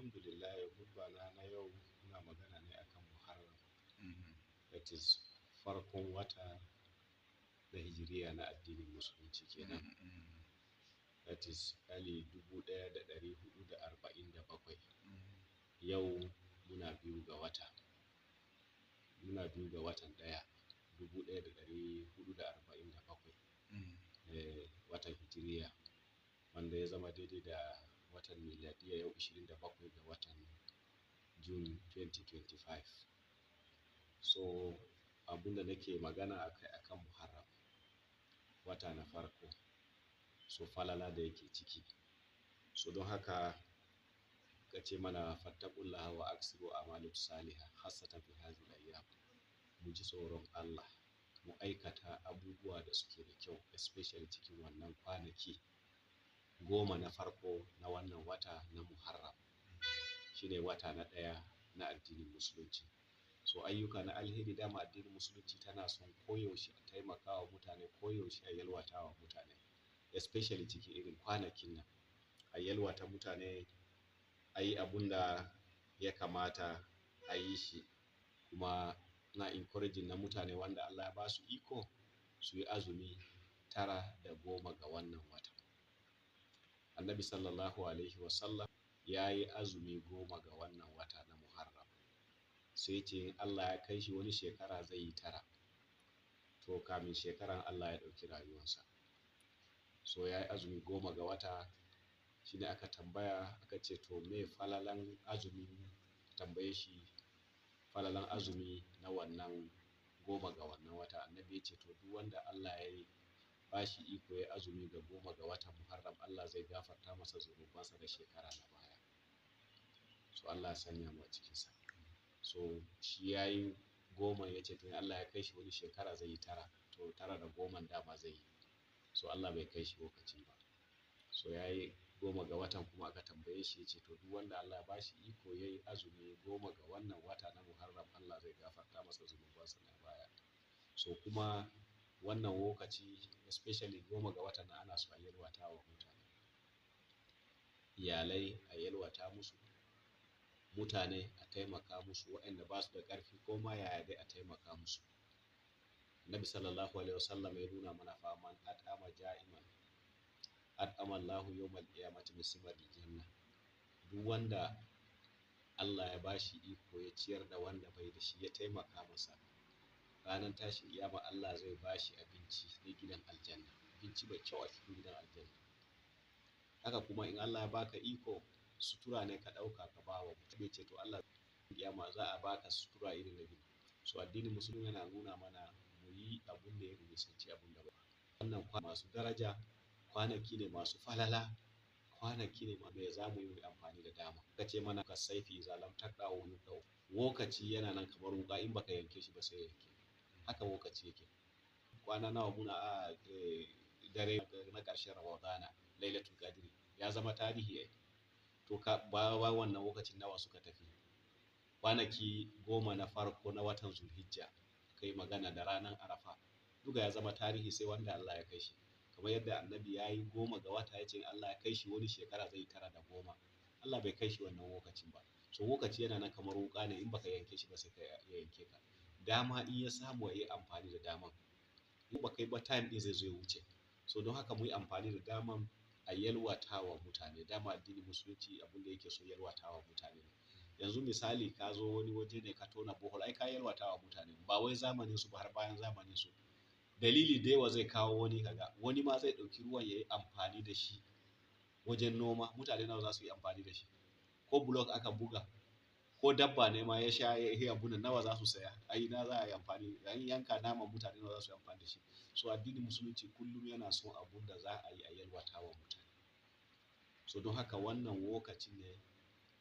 Alhamdulillah, khutba na yau ina magana ne akan Muharram. That is farkon wata na Hijiriya na addinin Musulunci kenan. That is 1447. Yau muna 2 ga wata. Muna 2 ga watan 1, 1447. Watan Hijiriya wanda ya zama daidai da watan miladiya yau 27 ga watan June 2025. So abun da nake magana akai akan Muharram, wata na farko, so falala da yake ciki. So don haka ka ce mana fattaqullaha wa aksiru a'malus salihah khassatan fi hadhihi al-ayyam. Mu ji tsoron Allah, mu aikata abubuwa da suke da kyau, especially cikin wannan kwanaki 10 na farko na wannan wata na Muharram. Shine wata na 1 na addinin Musulunci. So ayyuka na alheri, dama addinin Musulunci tana son koyaushe a taimakawa mutane, koyaushe a yalwatawa mutane, especially cikin irin kwanakin nan. A yalwata mutane, a yi abun da ya kamata a yi shi. Kuma na encouraging na mutane wanda Allah ya ba su iko su yi azumi 9 da 10 ga wannan wata. Annabi sallallahu alaihi wasallam ya yi azumi 10 ga wannan wata na Muharram. Sai ce in Allah ya kai shi wani shekara zai yi 9. To kamin shekaran Allah ya ɗauki rayuwarsa. So ya yi azumi 10 ga wata. Shine aka tambaya, aka ce to me falalan azumi? Tambaye shi falalan azumi na wannan 10 ga wannan wata. Annabi ya ce to duk wanda Allah ya yi ba shi iko ya azumi ga 10 ga watan Muharram, Allah zai gafarta masa zunubansa da shekara na baya. So Allah ya sanya mu a cikinsa. So shi ya yi 10, ya ce to in Allah ya kai shi wani shekara zai yi 9. To 9 da 10 dama zai yi. So Allah bai kai shi lokacin ba. So ya yi 10 ga watan, kuma aka tambaye shi ya ce to duk wanda Allah ya ba shi iko ya yi azumi 10 ga wannan wata na Muharram, Allah zai gafarta masa zunubansa na baya. So kuma wannan lokaci, especially 10 ga watan nan, ana so a yalwata wa mutane. Iyalai a yalwata musu, mutane a taimaka musu, waɗanda ba su da ƙarfi ko ma yaya dai a taimaka musu. Annabi sallallahu alaihi wasallam ya nuna mana fa man at'ama ja'iman at'ama Allahu yawmal qiyamati min simaril jannah. Duk wanda Allah ya ba shi iko ya ciyar da wanda bai da shi, ya taimaka masa, ranar tashin kiyama Allah zai ba shi abinci na gidan aljanna, abinci mai kyau a cikin gidan aljanna. Haka kuma in Allah ya baka iko, sutura ne ka ɗauka ka ba wa mutum, ya ce to Allah kiyama za a baka sutura irin na gidan. So addinin Musulunci yana nuna mana mu yi abun da ya nisanci abun da ba. Wannan masu daraja, kwanaki ne masu falala, kwanaki ne mai za mu yi amfani da dama. Ka ce mana ka saifi zalam taɗawo yuɗau. Lokaci yana nan kamar wuƙa, in baka yanke shi ba sai ya yanke. Haka lokaci yake. Kwana nawa muna a dare na ƙarshen Ramadana, Lailatul Qadri ya zama tarihi ai. To ka ba wannan lokacin nawa suka tafi. Kwanaki 10 na farko na watan Zulhijja kai magana da ranar Arafa, duka ya zama tarihi sai wanda Allah ya kai shi. Kamar yadda Annabi ya yi 10 ga wata, ya ce in Allah ya kai shi wani shekara zai yi 9 da 10. Allah bai kai shi wannan lokacin ba. So lokaci yana nan kamar wuƙa ne, in baka yanke shi ba sai ka ya yanke ka. Dama in ya samu ya yi amfani da daman. In ba kai ba time ɗin zai zo ya wuce. So don haka mu yi amfani da daman a yalwata wa mutane. Dama addinin Musulunci abun da yake so yalwata wa mutane ne. Yanzu misali ka zo wani waje ne ka tona bohol, ai ka yalwata wa mutane. Ba wai zamanin su ba, har bayan zamanin su. Dalili da yawa zai kawo wani kaga wani ma zai ɗauki ruwan ya yi amfani da shi wajen noma. Mutane nawa za su yi amfani da shi? Ko block aka buga, ko dabba ne ma ya sha ya yi abun nan, nawa za su saya? Ai ina za a yi amfani? An yanka naman, mutane nawa za su yi amfani da shi? So addinin Musulunci kullum yana son abun da za a yi a yalwata wa mutane. So don haka wannan lokacin ne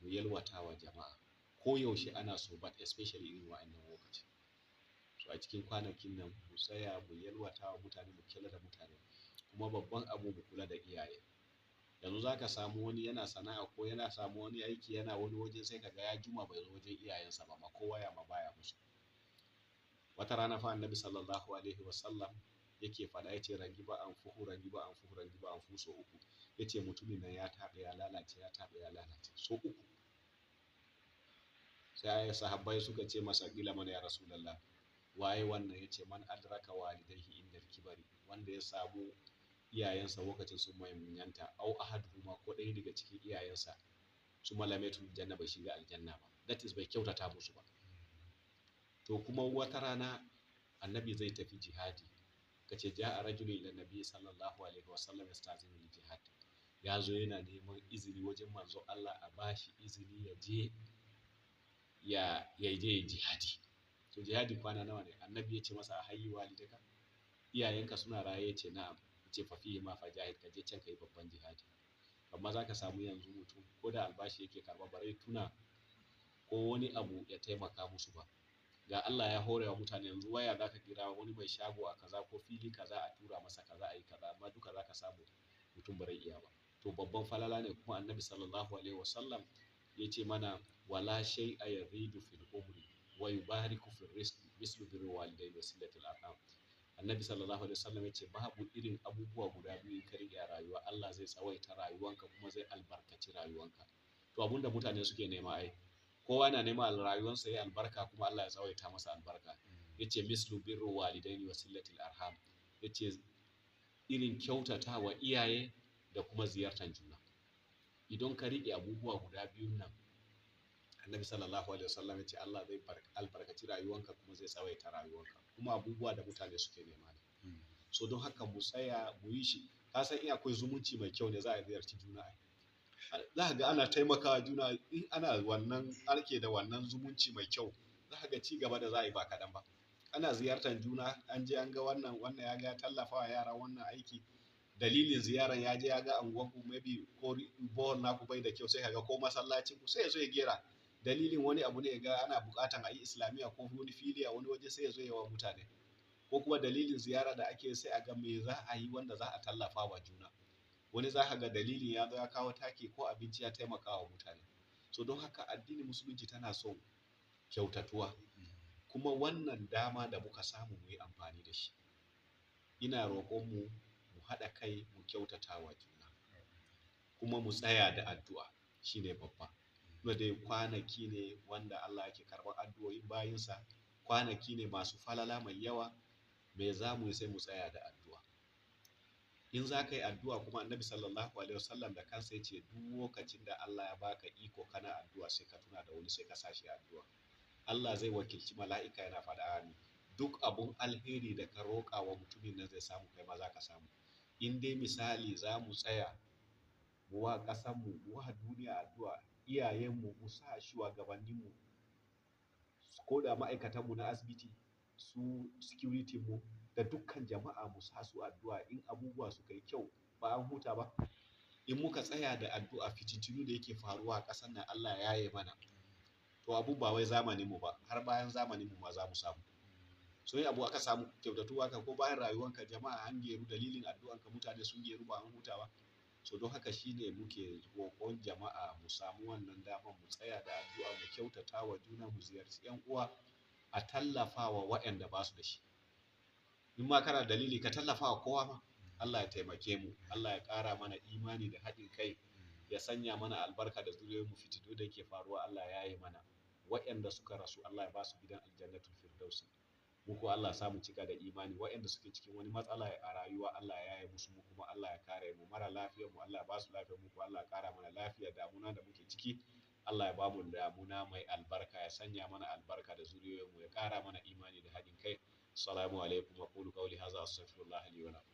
mu yalwata wa jama'a. Koyaushe ana so, but especially irin wa'annan lokacin. So a cikin kwanakin nan mu tsaya mu yalwata wa mutane, mu kula da mutane. Kuma babban abu, mu kula da iyaye. Yanzu za ka samu wani yana sana'a ko yana samu wani aiki, yana wani waje, sai ka ga ya juma bai zo wajen iyayensa ba ma, ko waya ma baya musu. Wata rana fa Annabi sallallahu alaihi wasallam yake faɗa, ya ce ragiba an fuhu, ragiba an fuhu, ragiba an fuhu so 3. Ya ce mutumin nan ya taɓe ya lalace, ya taɓe ya lalace so 3. Sai sahabbai suka ce masa, kila mana ya Rasulullah, waye wannan? Yace man adraka walidayhi inda kibari, wanda ya samu iyayensa lokacin sun manyanta, au ahaduhuma, ko ɗaya daga cikin iyayensa, su malamaitul janna, bai shiga aljanna ba. That is, bai kyautata musu ba. To kuma wata rana annabi zai tafi jihadi, kace ja'a rajulun ila nabi sallallahu alaihi wasallam yastazinu lil jihad, ya zo yana neman izini wajen manzo Allah a bashi izini ya je ya je jihadi. To jihadi kwana nawa ne? Annabi ya ce masa, a hayyi walidaka, iyayenka suna raye? Ya ce na'am. Ya ce fa fihi ma fajahid, ka je can ka yi babban jihadi. Amma za ka samu yanzu mutum ko da albashi yake karɓa, ba zai tuna ko wani abu ya taimaka musu ba. Ga Allah ya hore wa mutane yanzu waya, za ka kira wani mai shago a kaza ko fili kaza, a tura masa kaza, a yi kaza, amma duka za ka samu mutum ba zai iya ba. To babban falala ne. Kuma annabi sallallahu alaihi wasallam ya ce mana, wala shay'a yazidu fil umri wa yubariku fil rizqi mislu birri walidayni wa silatil arham. Annabi sallallahu alaihi wasallam ya ce babu irin abubuwa guda biyu in ka riƙe a rayuwa, Allah zai tsawaita rayuwanka kuma zai albarkaci rayuwanka. To abunda mutane suke nema ai, kowa na nema rayuwarsa ya albarka kuma Allah ya tsawaita masa albarka. Yace mislu birru walidaini wa silatil arham, yace irin kyautata wa iyaye da kuma ziyartar juna. Idan ka riƙe abubuwa guda biyun nan, annabi sallallahu alaihi wasallam ya ce Allah zai albarkaci rayuwanka kuma zai tsawaita rayuwanka. Kuma abubuwa da mutane suke nema ne. So don haka mu tsaya mu yi shi. Ka san in akwai zumunci mai kyau ne za a ziyarci juna ai. Za ka ga ana taimakawa juna. In ana wannan ake da wannan zumunci mai kyau, za ka ga ci gaba da za a yi ba kaɗan ba. Ana ziyartar juna, an je an ga wannan, wannan ya ga ya tallafa wa yara wannan aiki. Dalilin ziyaran ya je ya ga anguwanku, maybe ko borehole naku bai da kyau, sai ka ga ko masallacin ku sai ya zo ya gera. Dalilin wani abu ne ya ga ana buƙatan a yi islamiyya ko wani fili a wani waje, sai ya zo ya wa mutane. Ko kuma dalilin ziyara da ake, sai a ga me za a yi wanda za a tallafa wa juna. Wani za ka ga dalilin ya zo ya kawo taki ko abinci ya taimaka wa mutane. So don haka addinin musulunci tana son kyautatuwa. Kuma wannan dama da muka samu mu yi amfani da shi. Ina roƙon mu mu haɗa kai mu kyautata wa juna. Kuma mu tsaya da addu'a, shine babba. Kuma dai kwanaki ne wanda Allah yake karɓar addu'o'in bayinsa. Kwanaki ne masu falala mai yawa. Me za mu yi? Sai mu tsaya da addu'a. In za ka yi addu'a kuma, annabi sallallahu alaihi wasallam da kansa ya ce duk lokacin da Allah ya baka iko kana addu'a, sai ka tuna da wani, sai ka sa shi addu'a, Allah zai wakilci mala'ika yana faɗa amin. Duk abun alheri da ka roƙa wa mutumin nan zai samu, kai ma za ka samu. In dai misali za mu tsaya mu wa ƙasanmu, mu wa duniya addu'a, iyayenmu, mu sa shugabanninmu, ko da ma'aikatanmu na asibiti, su security mu da dukkan jama'a mu sa su addu'a, in abubuwa suka yi kyau ba an huta ba. In muka tsaya da addu'a, fitintinu da yake faruwa a ƙasar nan Allah ya yaye mana. To abu ba wai zamanin mu ba, har bayan zamanin mu ma za mu samu. So in abu aka samu kyautatuwa ka ko bayan rayuwanka, jama'a an geru dalilin addu'anka, mutane sun geru, ba an huta ba. So don haka shine muke roƙon jama'a mu samu wannan daman mu tsaya da addu'a, mu kyautata wa juna, mu ziyarci 'yan uwa, a tallafa wa waɗanda ba su da shi. In ma kana dalili, ka tallafa wa kowa ma. Allah ya taimake mu, Allah ya ƙara mana imani da haɗin kai, ya sanya mana albarka da zuriyoyin mu. Fitinu da ke faruwa Allah ya yi mana. Waɗanda suka rasu Allah ya ba su gidan aljannatul firdausi. Mu ko Allah sa mu cika da imani. Waɗanda suke cikin wani matsala a rayuwa Allah ya yaye musu, mu kuma Allah ya kare mu. Mara lafiyar mu Allah ya ba su lafiya, mu ko Allah ya ƙara mana lafiya. Damuna da muke ciki, Allah ya ba mu damuna mai albarka, ya sanya mana albarka da zuriyoyin mu, ya ƙara mana imani da haɗin kai. Assalamu alaikum wa qulu qawli hadha, astaghfirullah li wa lakum.